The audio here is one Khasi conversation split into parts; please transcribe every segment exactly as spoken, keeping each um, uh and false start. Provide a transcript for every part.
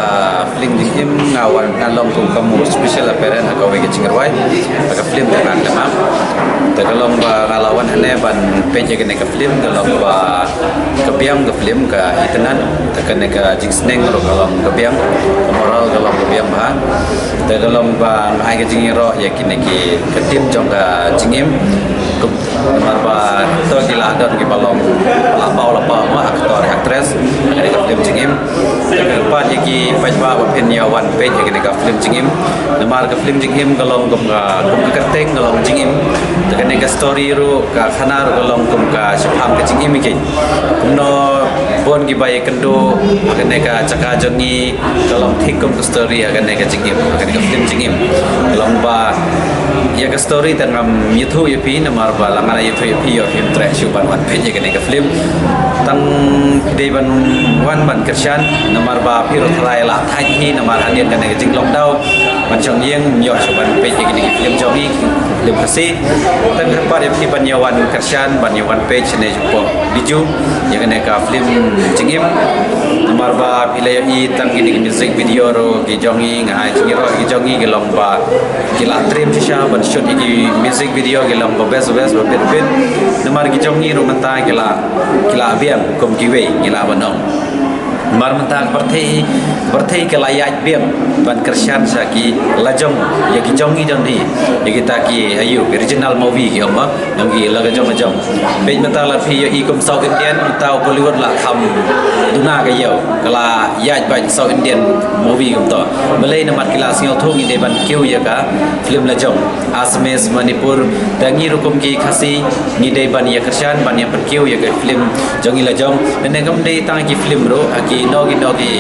Ah, film Jingim nga wan, nga long kum ka mo special appearance ha kawei ka jingrwai ha ka film Te Ngan Te Mang. Te ka long ba nga la wan hangne ban peit ïa kane ka film, ka long ba ka biang ka film ka itynnad. Te kane ka jingsneng ruh ka long ka biang, ka moral ka long ka biang bha. Te ka long ba nga ai ka jingïaroh ïa kine ki, ka team jong ka Jingim. Namar ba to ki la don kiba long, la paw la paw ma actor actress ha kane ka film Jingim. Te kyrpad ïa ki paidbah ba phin ïa wan peit ïa kane ka film Jingim. Namar ka film Jingim ka long kum ka, kum ka kyrteng ka long Jingim. Te kane ka story ruh, ka khana ruh ka long kum ka shaphang ka jingim ïa ki. Kumno bun kiba ïakynduh ha kane ka jaka jong ngi, ka long thik kum ka story ha kane ka Jingim, ha kane ka film Jingim. Ka long ba ïa ka story te ngam ïathuh ïa phi, namar ba lada nga ïathuh ïa phi, ïoh phim treh shuh ban wan peit ïa kane ka film. Tang dei ban wan ban kyrshan, namar ba phi ruh tharai la thait hi, namar hadien kane ka jinglockdown ban shong ïing, ym ïoh shuh ban peit ïa kine ki film jong ngi, film Khasi. Te nga kyrpad ïa phi ban ïa wan kyrshan, ban ïa wan peit shane shapoh Bijou ïa kane ka film Jingim. Namar ba phi la ïohi tang kine ki music video ruh ki jong ngi, nga ai jingïaroh ki jong ngi, ki long ba ki la triem shisha ban shoot ïa ki music video, ki long ba best best, ba bit bit. Namar ki jong ngi ruh mynta ki la, ki la biang kum kiwei, ngi lah ban ong. Namar mynta ka pyrthei, pyrthei ka la ïaid biang ban kyrshan sha ki lajong ïa ki jong ngi jong ngi, ïa kita ki, aïu, ki regional movie ki ong ba, jong ki la ka jong la jong. Peit mynta lada phi ïohi kum South Indian, mynta Bollywood la kham duna ka ïew, ka la ïaid beit South Indian movie kumto. Balei? Namar ki la sngewthuh ngi dei ban kiew ïa ka film lajong. Assamese, Manipur, te ngi ruh kum ki Khasi ngi dei ban ïa kyrshan, ban ïa pynkiew ïa ka film jong ngi lajong. Lane kam dei tang ki film ruh, ha kino kino ki,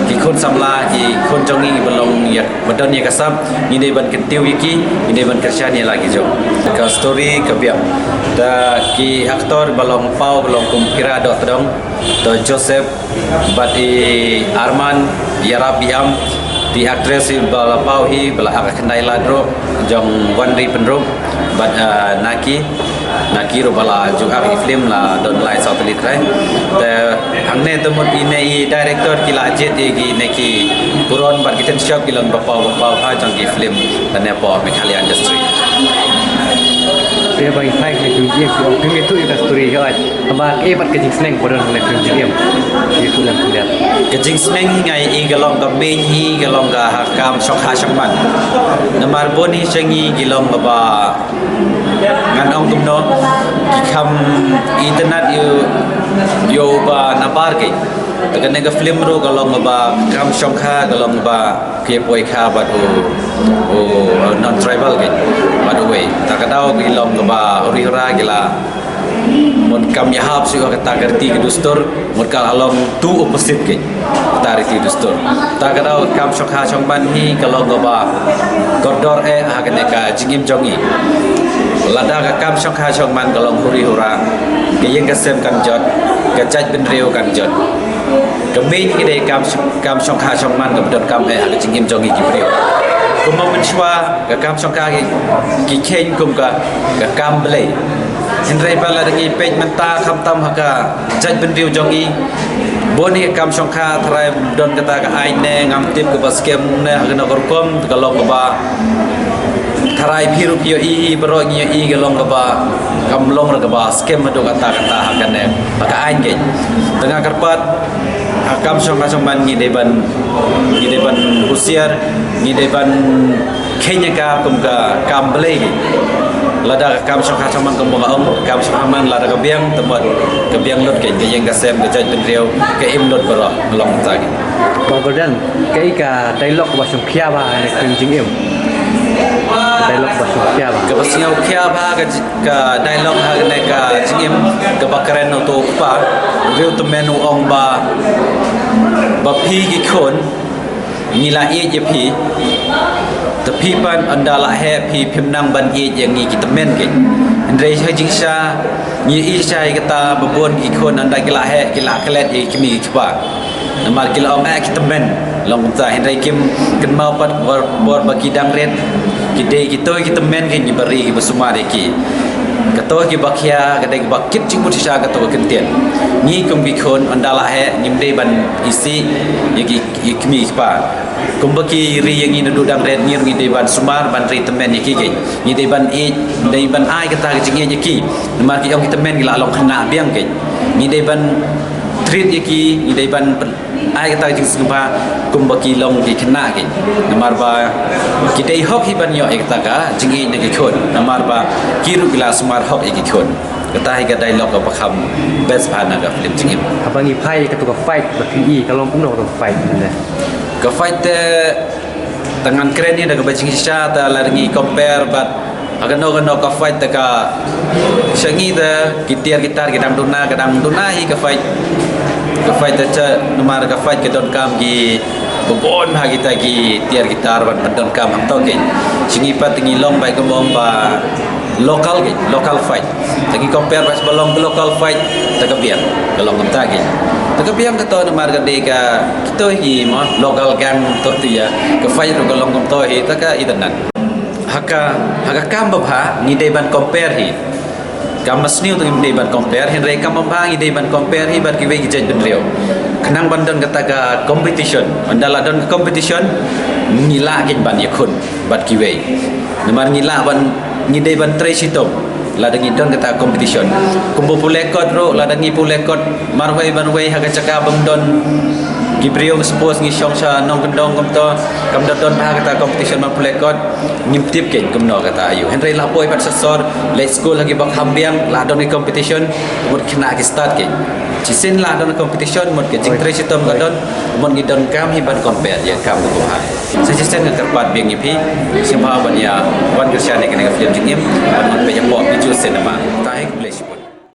ki khun samla, ki khun jong ngi ba long ïa, ba don ïa ka sap, ngi dei ban kyntiew ïa ki, ngi dei ban kyrshan ïa la ki jong. Ka story ka biang. Te ki actor ba long paw, ba long kum Phira Dohtdong, to Joseph, bad i Arman, Ïarap Biam, te actress hi ba la paw hi, ba la ha ka khyndai lad ruh, jong Wanri Pynrop, bad, ah, Naki, Naki ruh ba la ju act ïa ki film la don lai saw tylli trai. Te hangne te mut ine i director ki la jied ïa kine ki burom bad ki tynshop ki long ba paw ba paw ha jong ki film lane hapoh Meghalaya industry. Te ba ngi phai kane ka film Jingim, phim ïathuh ïa ka story hi ïa, haba kaei pat ka jingsneng ba don ha kane ka film Jingim, ïathuh lem khyndiat. Ka jingsneng hi nga ïohi ka long ka main hi ka long ka ha kam shongkha shongman. Namar bun hi sha ngi ki long kaba, ngan ong kumno, ki kham itynnad ïa u, ïa uba nabar kein. Te kane ka film ruh ka long kaba kam shongkha, ka long kaba ki poi kha bad u, u non tribal kein, bad uwei. Ta ka daw ki long kaba huri hura, ki la, mut kam ïahap shuh ha kata ka riti ka dustur, mut ka la long tu opposite kein kata riti dustur. Ta ka daw kam shongkha shongman hi ka long kaba kordor eh ha kane ka jingim jong ngi. Lada ka kam shongkha shongman ka long huri hura, ka ïing ka sem kan jot, ka jaitbynriew kan jot. Ka main hi dei kam sh-, kam shongkha shongman kaba donkam eh ha ka jingim jong ngi ki briew. Kumba mynshuwa ka kam shongkha ki, ki kheiñ kum ka, ka kam blei. Hynrei ba lada ngi peit mynta khamtam ha ka jaitbynriew jong ngi, bun hi ka kam shongkha, tharai don kata ka aiñ ne ngam tip kaba skhem ne ha kano ka rukom, ka long kaba tharai phi ruh phi ïohi, baroh ngi ïohi ka long kaba kam long ruh kaba skhem haduh katta katta ha kane, ha ka aiñ kein. Te nga kyrpad ha kam shongkha shongman ngi dei ban, ngi dei ban husiar, ngi dei ban kheiñ ïa ka kum ka kam blei kein. Lada ka kam shongkha shongman kumba nga ong, ka kam shongkha shongman lada ka biang, te mut ka biang lut kein, ka ïing ka sem, ka jaitbynriew ka im lut baroh, ka long kumta kein. Bah Golden, kaei ka dialogue ba shongkhia bha ha kane ka film Jingim? Dialogue ba shongkhia bha. Kaba shongkhia bha ka ji-, ka dialogue ha kane ka Jingim, kaba kren uto u kpa, u riew tymmen u ong ba, ba phi ki khun, ngi la ïeit ïa phi, te phi pat ynda la heh phi phim nang ban ïeit ïa ngi ki tymmen kein. Hynrei ha jingshisha ngi ïeit shisha ïa kata ba bun ki khun ynda ki la heh ki la klet ïa ki kmie ki kpa. Namar ki la ong eh ki tymmen, long kumta, hynrei kim kynmaw pat por, por ba ki dang rit, ki dei kito ki tymmen kein kiba ri kiba sumar ïa ki. Kato kiba khia ka dei kaba kit jingmut shisha kato ka kyntien. Ngi kum ki khun, ynda la heh, ngim dei ban isih ïa ki, ïa ki kmie ki kpa. Kumba ki ri ïa ngi naduh dang rit, ngi ruh ngi dei ban sumar ban ri tymmen ïa ki keiñ. Ngi dei ban ïeit, dei ban ai kata ka jingïeit ïa ki. Namar ki ong ki tymmen ki la long khynnah biang keiñ. Ngi dei ban treat ïa ki, ngi dei ban ai kata ka jingsngewbha kumba ki long ki khynnah keiñ. Namar ba ki dei hok hi ban ïoh ïa kata ka jingïeit na ki khun. Namar ba ki ruh ki la sumar hok ïa ki khun. Kata hi ka dialogue kaba kham best bha na ka film Jingim. Haba ngi phai ïa kato ka fight ba phi i, ka long kumno kato ka fight ne? Ka fight te, tang ngan kren hi da kaba jingshisha, te lada ngi compare bad ha kano kano ka fight, te ka sha ngi te ki tiar ki tar ki dang duna, ka dang duna hi ka fight. Ka fight te, namar ka fight ka donkam ki bun bha kita ki tiar ki tar ban, ban donkam hangto keiñ. Sha ngi pat ngi long bai ka mong ba local keiñ, local fight. Te ngi compare bad ba long ka local fight, te ka biang, ka long kumta keiñ. Te ka biang kato namar ka dei ka, kito hi mo, local gang to tu ïa. Ka fight ruh ka long kumto hi, te ka itynnad. Ha ka, ha ka kam babha ngi dei ban compare hi. Kam ba sniew te ngim dei ban compare, hynrei kam babha ngi dei ban compare hi bad kiwei ki jait bynriew. Khnang ban don kata ka competition. Ynda la don ka competition, ngi lah keiñ ban ïakhun bad kiwei. Namar ngi lah ban, ngi dei ban trei shitom lada ngi don kata competition. Kumba pule kot ruh, lada ngi pule kot marwei marwei ha ka jaka bym don ki briew, suppose ngi shong sha nongkyndong kumto, kam da don bha kata competition ban pule kot, ngim tip keiñ kumno kata aiu. Hynrei la poi pat sha sor, leit skul ha kiba kham biang, la don ki competition, mut khynnah ki start keiñ. Shisien la don competition, mut ka jingtrei shitom ka don, mut ngi donkam hi ban compare ïa ka kam ka bha. Sa shisien nga kyrpad biang ïa phi, sngewbha ban ïa wan kyrshan ïa kane ka film Jingim, ban wan peit hapoh Bijou Cinema.